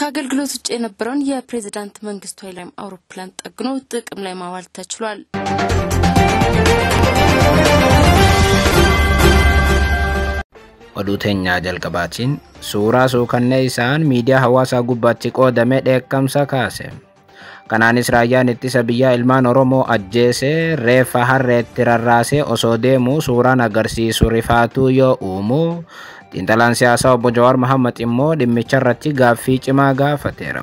ከአገልግሎት ውጭ የነበረውን የፕሬዝዳንት መንግስቱ ኃይለማርያም አውሮፕላን ጠግኖ ጥቅም ላይ ማዋል ተችሏል። Oduu teenyaa jalqabaatiin suuraa suukanneessaan miidiyaa hawaasaa gubbaatti qoodame dheekkamsa kaase. Kanaanis raayyaan ittisa biyyaa ilmaan Oromoo ajjeesee reeffa harreetti rarraasee osoo deemu suuraan agarsiisu rifaatuu yoo uumu, xiinxalaan siyaasaa obbo Jawaar Mohammad immoo dhimmicha irratti gaaffii cimaa gaafateera.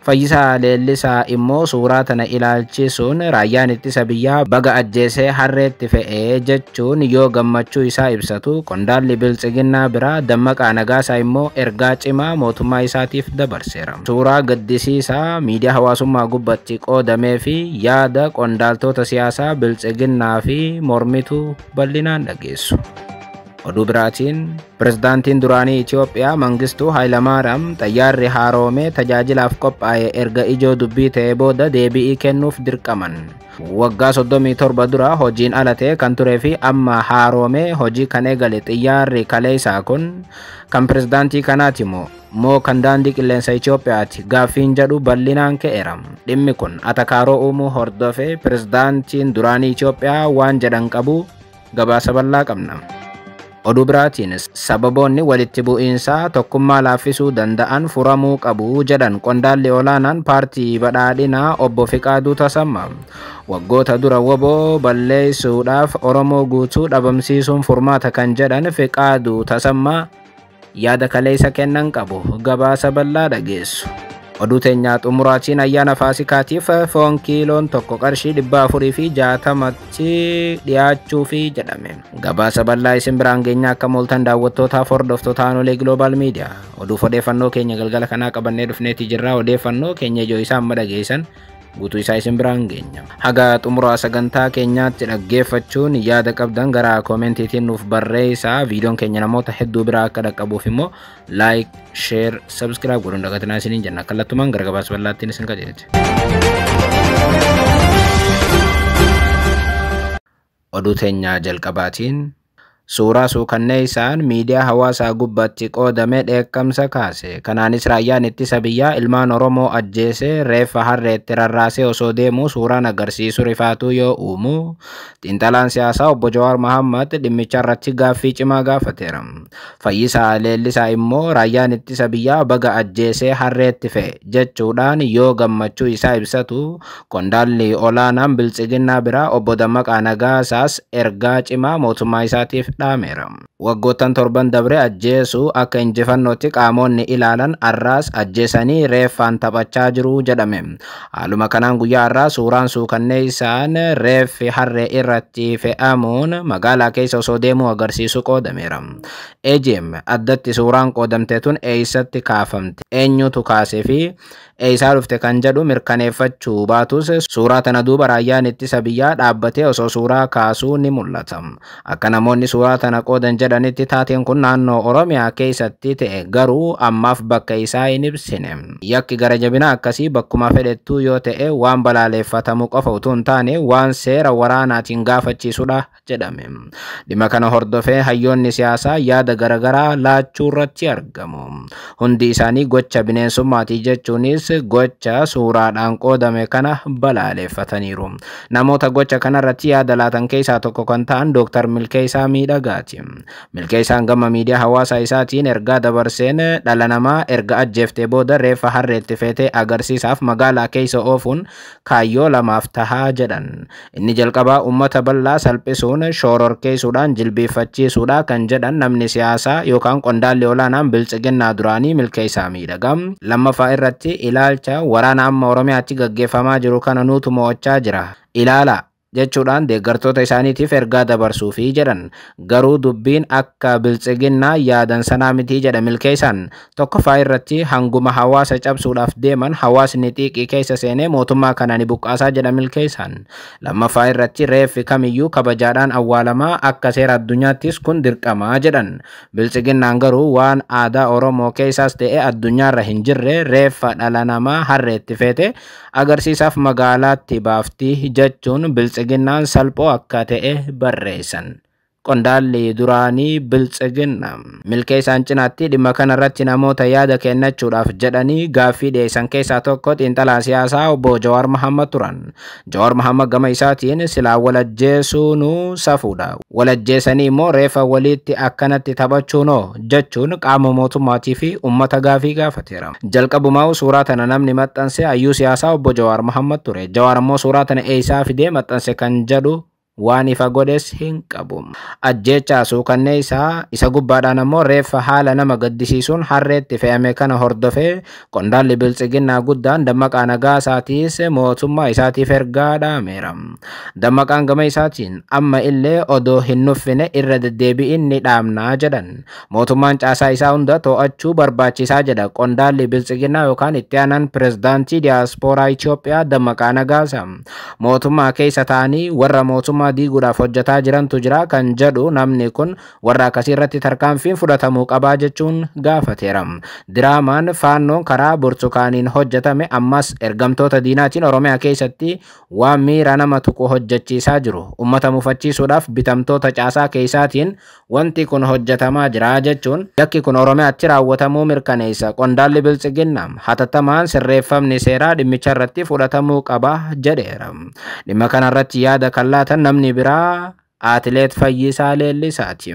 Fayyisaa Leellisaa immoo suuraa tana ilaalchisuun raayyaan ittisa biyyaa baga ajjeesee harreetti fe'ee jechuun yoo gammachuu isaa ibsatu, qondaalli biltsiginnaa biraa Dammaqaa Nagaasaa immoo ergaa cimaa mootummaa isaatiif dabarseera. Suuraa gaddisiisaa miidiyaa hawaasummaa gubbatti qoodamee fi yaada qondaaltota siyaasaa biltsiginnaa fi mormituu bal'inaan dhageessu. Oduu biraatiin pirezidaantiin duraanii Itoophiyaa Mangistuu Hayilamaariyaam xayyaarri haaromee tajaajilaaf qophaa'e erga ijoo dubbii ta'ee booda deebi'ii kennuuf dirqaman. Waggaa 37 dura hojiin ala ta'e kan turee fi amma haaromee hojii kan eegale xiyyaarri kaleessaa kun kan pirezidaantii kanaati moo kan daandii qilleensa Itoophiyaati gaaffiin jedhu bal'inaan ka'eera. Dhimmi kun atakaaroo uumuu hordofee pirezidaantiin duraanii Itoophiyaa waan jedhan qabu gabaasa bal'aa qabna. Oduu biraatiin sababoonni walitti bu'iinsaa tokkummaa laaffisuu danda'an furamuu qabu jedhan qondaalli olaanaan paartii badhaadhinaa obbo Fiqaaduu Tasammaa. Waggoota dura WBO balleessuudhaaf Oromoo guutuu dhabamsiisuun furmaata kan jedhan Fiqaaduu Tasammaa yaada kaleessa kennan qabu gabaasa bal'aa dhageessu. Oduu teenyaa xumuraatiin ayyaana Faasikaatiif foon kiiloon tokko qarshii 460tti dhiyaachuufi jedhame. Gabaasa bal'aa isin biraan geenyaa akka mooltan daawwattootaaf hordoftoota Aanolee Global Media. Oduuf odeeffannoo keenya galgala kanaa qabannee dhufneeti jirra. Odeeffannoo keenya ijoo isaa amma dhageessan guutuu isaa isin biraan geenya. Haga xumuraa sagantaa keenyaatti dhaggeeffachuun yaada qabdan gara koomentiitiin nuuf barreessaa. Viidiyoon keenya namoota hedduu biraa akka dhaqqabuuf immoo like, share, subscribe godhuun dagatinaa isiniin jenna. Kallattumaan gara gabaasa bal'aattiin isin qajeelcha. Oduu teenyaa jalqabaatiin suuraa suukanneessaan miidiyaa hawaasaa gubbaatti qoodame dheekkamsa kaase. Kanaanis raayyaan ittisa biyyaa ilmaan Oromoo ajjeesee reeffa harreetti rarraasee osoo deemu suuraan agarsiisu rifaatuu yoo uumu, xiinxalaan siyaasaa obbo Jawaar Mohammad dhimmicha irratti gaaffii cimaa gaafateera. Fayyisaa Leellisaa immoo raayyaan ittisa biyyaa baga ajjeesee harreetti fe'e jechuudhaan yoo gammachuu isaa ibsatu, qondaalli olaanaan biltsiginnaa biraa obbo Dammaqaa Nagaasaas ergaa cimaa mootummaa isaatiif dhaameera. Waggoottan torban dabre ajjeesuu akka injifannootti qaamonni ilaalan arraas ajjeesanii reeffaan taphachaa jiru jedhame. Haaluma kanaan guyyaa har'aa suuraan suukanneessaan reeffi harree irratti fe'amuun magaalaa keessa osoo deemuu agarsiisu qoodameera. AGM addatti suuraan qoodamte tun eessatti kaafamte, eenyutu kaasee fi eessaa dhufte kan jedhu mirkaneeffachuu baatus suuraa tana duuba raayyaan ittisa biyyaa dhaabbatee osoo suuraa kaasuu ni mul'ata. Akka namoonni suuraa tana qoodan jedhanitti taateen kun naannoo Oromiyaa keessatti ta'e garuu ammaaf bakka isaa hin ibsine. Yakki gara jabina akkasii bakkuma fedhettuu yoo ta'e waan balaaleffatamu qofa utuu hin taane waan seera waraanaatiin gaafachiisudha jedhame. Dhimma kana hordofee hayyoonni siyaasaa yaada garaagaraa laachuu irratti argamu. Hundi isaanii gocha bineensummaati jechuunis gocha suuraadhaan qoodame kana balaaleffataniiru. Namoota gocha kanarratti yaada laatan keessaa tokko kan ta'an Dr. Milkeessaa Miidhagaati. Milkeessaan gama miidiyaa hawaasaa isaatiin ergaa dabarseen dhala namaa erga ajjeeftee booda reeffa harreetti feetee agarsiisaaf magaalaa keessa oofuun kaayyoo lamaaf tahaa jedhan. Inni jalqabaa uummata bal'aa salphisuun shororkeessuudhaan jilbeeffachiisuudha kan jedhan namni siyaasaa yookaan qondaalli olaanaan biltsiginnaa duraanii Milkeessaa Miidhagaa. Lammaffaa irratti ilaalcha waraana amma Oromiyaatti gaggeeffamaa jiru kana nuutu mo'achaa jira. Ilaala jechuudhaan deeggartoota isaaniitiif ergaa dabarsuufi jedhan. Garuu dubbiin akka biltsiginnaa yaadan sanaa miti jedha Milkeessaan. Tokkoffaa irratti hanguma hawaasa cabsuudhaaf deeman hawaasni xiiqii keessa seenee mootummaa kana ni buqqaasaa jedha Milkeessaan. Lammaffaa irratti reeffi kamiyyuu kabajaadhaan awwaalamaa akka seera addunyaattis kun dirqamaa jedhan. Biltsiginnaan garuu waan aadaa Oromoo keessaas ta'e addunyaarra hin jirre reeffa dhala namaa harreetti feete agarsiisaaf magaalaatti baafti jechuun biltsiginnaan salphoo akka ta'e barreessan. Qondaalli duraanii Biltsiginna. Milkeessaan cinaatti dhimma kanarratti namoota yaada kennachuudhaaf jedhanii gaaffii dhiyeessan keessaa tokko xiinxalaa siyaasaa obbo Jawaar Mahammad turan. Jawaar Mahammad gama isaatiin silaa walajjeesuunuu safuudha. Walajjeesanii immoo reefa walitti akkanatti taphachuunoo jechuun qaama mootummaatii fi uummata gaafii gaafateera. Jalqabumaa suuraa tana namni maxxanse hayyuu siyaasaa obbo Jawaar Mahammad ture. Jawaar immoo suuraa tana eessaa fidee maxxanse kan jedhu waan ifa godhes hin qabu. Ajjeechaa suukannee isaa isa gubbaadhaan ammoo reeffa haala nama gaddisiisuun harreetti fe'ame kana hordofee qondaalli Biltsiginnaa guddaan Dammaqaa Nagaasaatiis mootummaa isaatiif ergaa dhaameera. Dammaqaan gama isaatiin amma illee odoo hin nuffine irra deddeebi'in ni dhaamnaa jedhan. Mootummaan caasaa isaa hunda to'achuu barbaachisaa jedha qondaalli Biltsiginnaa yookaan itti aanaan pirezidaantii diyaaspooraa Itoophiyaa Dammaqaa Nagaasaa. Mootummaa keessa ta'anii warra mootummaa diiguudhaaf hojjetaa jirantu jira kan jedhu namni kun warra akkasii irratti tarkaanfiin fudhatamuu qabaa jechuun gaafateera. Diraamaan faannoon karaa burtukaaniin hojjetame ammas ergamtoota diinaatiin Oromiyaa keessatti waan miira nama tuqu hojjechiisaa jiru. Uummata mufachiisuudhaaf bitamtoota caasaa keessaatiin wanti kun hojjetamaa jira jechuun yakki kun Oromiyaatti raawwatamuu mirkaneessa. Qondaalli Biltsiginnaa hatattamaan sirreeffamni seeraa dhimmicha irratti fudhatamuu qaba jedheera. Dhimma kanarratti yaada kan laatan namni biraa Atileet Fayyisaa Leellisaati.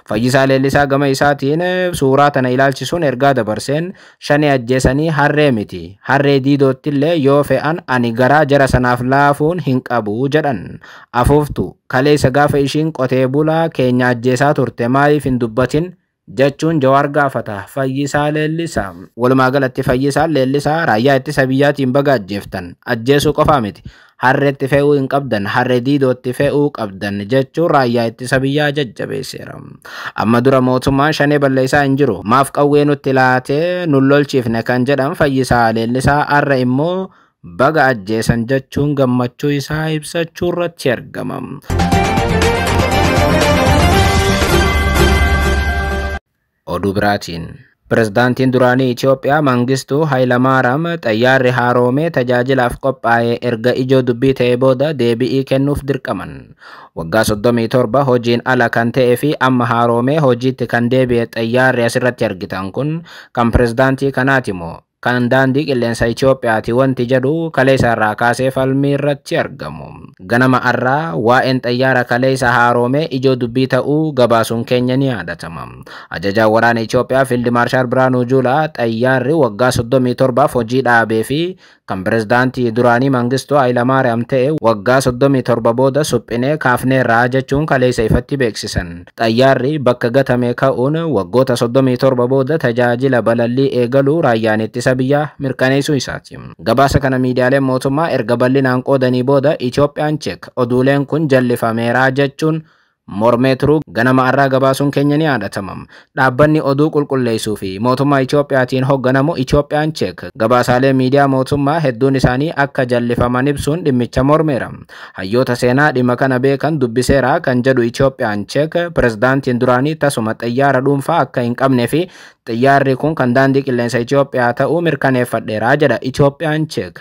Fayyisaa Leellisaa gama isaatiin suuraa tana ilaalchisuun ergaa dabarseen shanii ajjeesanii harree miti. Harree diidootti illee yoo fe'an ani garaa jara sanaaf laafuun hin qabu jedhan. Afuuftu kaleessa gaafa ishiin qotee bulaa keenya ajjeesaa turte maaliif hin dubbatin jechuun Jawaar gaafata Fayyisaa Leellisaa. Walumaa galatti Fayyisaan Leellisaa raayyaa ittisa biyyaatiin baga ajjeeftan ajjeesuu qofaa miti. Harreetti fe'uu hin qabdan, harree diidootti fe'uu qabdan jechuun raayyaa ittisa biyyaa jajjabeesseera. Amma dura mootummaan shanee balleessaa hin jiru. Maaf qawwee nutti laatee nun lolchiifne kan jedhan Fayyisaa Leellisaa har'a immoo baga ajjeesan jechuun gammachuu isaa ibsachuu irratti argama. Oduu biraatiin. Pirezidaantiin duraanii Itoophiyaa Mangistuu Hayilamaariyaam xayyaarri haaromee tajaajilaaf qophaa'e erga ijoo dubbii ta'ee booda deebi'ii kennuuf dirqaman. Waggaa 37 hojiin ala kan ta'ee fi amma haaromee hojiitti kan deebi'e xayyaarri asirratti argitan kun kan pirezidaantii kanaati moo kan daandii qilleensa Itoophiyaati wanti jedhu kaleessa irraa kaasee falmii irratti argamu. Ganama har'aa waa'een xayyaara kaleessa haaromee ijoo dubbii ta'uu gabaasuun keenya ni yaadatama. Ajajaan waraana Itoophiyaa Fiild Maarshaal Biraanuu Juulaa xayyaarri waggaa 37 hojii dhaabee fi kan pirezidaantii duraanii Mangistuu Hayilamaariyaam ta'e waggaa 37 booda suphinee kaafneerraa jechuun kaleessa ifatti beeksisan. Xayyaarri bakka gatame ka'uun waggoota 37 booda tajaajila balallii eegaluu raayyaan ittisa biyyaa mirkaneessuu isaati. Gabaasa kana miidiyaaleen mootummaa erga bal'inaan qoodanii booda Itoophiyaan Cheek oduuleen kun jallifameeraa jechuun mormee turuu ganama har'aa gabaasuun keenya ni yaadatama. Dhaabbanni oduu qulqulleessuu fi mootummaa Itoophiyaatiin hoogganamu Itoophiyaan Cheek gabaasaalee miidiyaa mootummaa hedduun isaanii akka jallifaman ibsuun dhimmicha mormeera. Hayyoota seenaa dhimma kana beekan dubbiseera kan jedhu Itoophiyaan Cheek pirezidaantiin duraanii tasuma xayyaara dhuunfaa akka hin qabnee fi xayyaarri kun kan daandii qilleensa Itoophiyaa ta'uu mirkaneeffadheera jedha Itoophiyaan Cheek.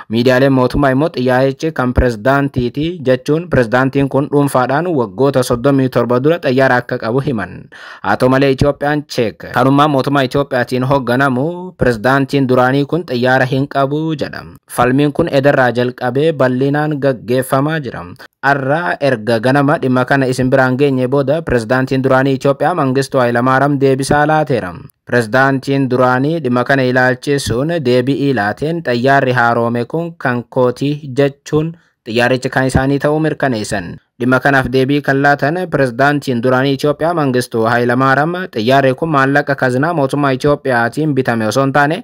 Miidiyaaleen mootummaa immoo xiyyaarichi kan pirezidaantiiti jechuun pirezidaantiin kun dhuunfaadhaan waggoota 37 dura xayyaara akka qabu himan. Haa ta'u malee Itoophiyaan Cheek kanummaa mootummaa Itoophiyaatiin hoogganamu pirezidaantiin duraanii kun xayyaara hin qabu jedha. Falmiin kun edarraa jalqabee bal'inaan gaggeeffamaa jira. Har'a erga ganama dhimma kana isin biraan geenye booda pirezidaantiin duraanii Itoophiyaa Mangistuu Hayilamaariyaam deebisaa laateera. Pirezidaantiin duraanii dhimma kana ilaalchisuun deebi'ii laateen xayyaarri haarome kun kan kootii jechuun xiyyaarichi kan isaanii ta'uu mirkaneessan. Dhimma kanaaf deebii kan laatan pirezidaantiin duraanii Itoophiyaa Mangistuu Hayilamaariyaam xiyyaarri kun maallaqa kazinaa mootummaa Itoophiyaatiin bitame osoo hin taane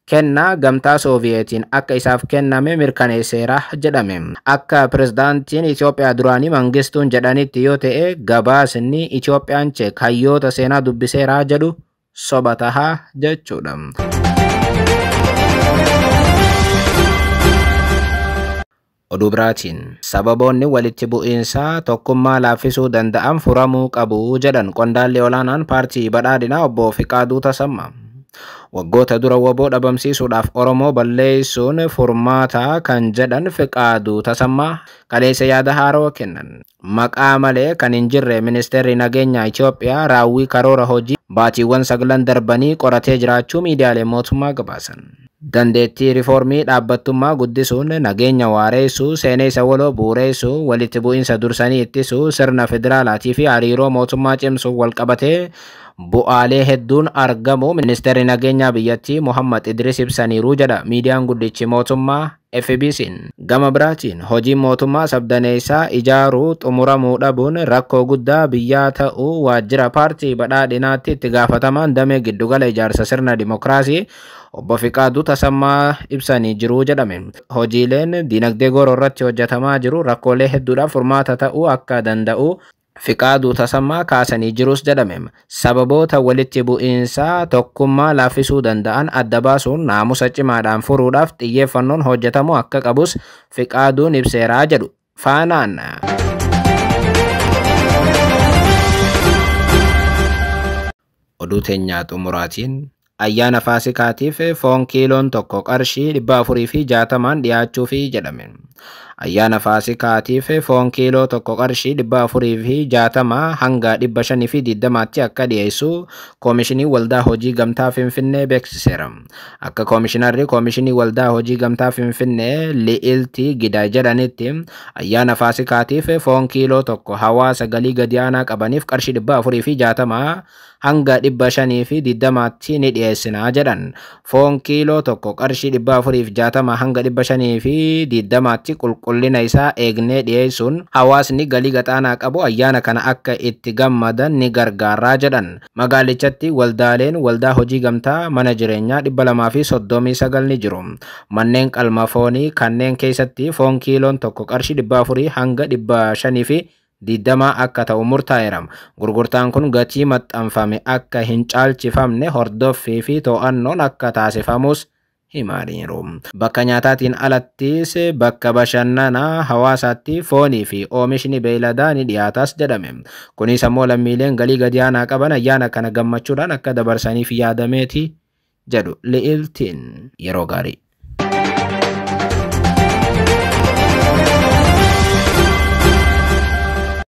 kennaa gamtaa Sooviyetiin akka isaaf kenname mirkaneesseera jedhame. Akka pirezidaantiin Itoophiyaa duraanii Mangistuun jedhanitti yoo ta'e gabaasni Itoophiyaan Cheek hayyoota seenaa dubbiseera jedhu soba tahaa jechuudha. Oduu biraatiin sababoonni walitti bu'iinsaa tokkummaa laaffisuu danda'an furamuu qabu jedhan qondaalli olaanaan paartii badhaadhinaa obbo Fiqaaduu Tasammaa. Waggoota dura WBO dhabamsiisuudhaaf Oromoo balleessuun furmaata kan jedhan Fiqaaduu Tasammaa kaleessa yaada haarawaa kennan. Maqaa malee kan hin jirre Ministeerri Nageenyaa Itoophiyaa raawwii karoora hojii baatiiwwan 9 darbanii qoratee jiraachuu miidiyaalee mootummaa gabaasan. Dandeettii riifoormii dhaabbattummaa guddisuun nageenya waareessuu, seenessa waloo bu'uureessuu, walitti bu'iinsa dursanii ittisuu, sirna federaalaatii fi hariiroo mootummaa cimsuun walqabatee bu'aalee hedduun argamu Ministeerri Nageenyaa biyyattii Muhammad Idris ibsaniiru jedha miidiyaan guddichi mootummaa FBC'n. Gama biraatiin hojiin mootummaa sabdaneessaa ijaaruu xumuramuu dhabuun rakkoo guddaa biyyaa ta'uu waajjira paartii badhaadhinaatti itti gaafatamaan damee giddugala ijaarsa sirna dimookiraasii obbo Fiqaaduu Tasammaa ibsanii jiru jedhame. Hojiileen dinagdee gooroo irratti hojjetamaa jiru rakkoolee hedduudhaaf furmaata ta'uu akka danda'u Fiqaaduu Tasammaa kaasanii jirus jedhame. Sababoota walitti bu'iinsaa tokkummaa laaffisuu danda'an adda baasuun naamusa cimaadhaan furuudhaaf xiyyeeffannoon hojjetamuu akka qabus Fiqaaduun ibseeraa jedhu. Faanaan. Oduu teenyaa xumuraatiin ayyaana Faasikaatiif foon kiiloon tokko qarshii 460 dhiyaachuufi jedhame. Ayyaana Faasikaatiif foon kiiloo tokko qarshii 460 hanga 520tti akka dhiyeessu Koomishinii Waldaa Hojii Gamtaa Finfinnee beeksiseera. Akka Koomishinarri Koomishinii Waldaa Hojii Gamtaa Finfinnee Li'iltii Gidaa jedhanitti ayyaana Faasikaatiif foon kiiloo tokko hawaasa galii gadi aanaa qabaniif qarshii 460 hanga 520tti ni dhiyeessina jedhan. Foon kiiloo tokko qarshii 460 hanga 520tti qulqullina isaa eegnee dhiyeessuun hawaasni galii gadaanaa qabu ayyaana kana akka itti gammadan ni gargaaraa jedhan. Magaalichatti waldaaleen waldaa hojii gamtaa mana jireenyaa 239 ni jiru. Manneen qalma foonii kanneen keessatti foon kiiloon tokko qarshii 400 hanga 520 akka ta'u murtaa'eera. Gurgurtaan kun gatii maxxanfame akka hin caalchifamne hordoffii fi to'annoon akka taasifamus himaniiru. Bakka nyaataatiin alattis bakka bashannanaa hawaasaatti foonii fi oomishni beeyladaa ni dhiyaatas jedhame. Kunis ammoo lammiileen galii gadi aanaa qaban ayyaana kana gammachuudhaan akka dabarsaniif yaadameeti jedhu Li'iltiin. Yeroo gaarii.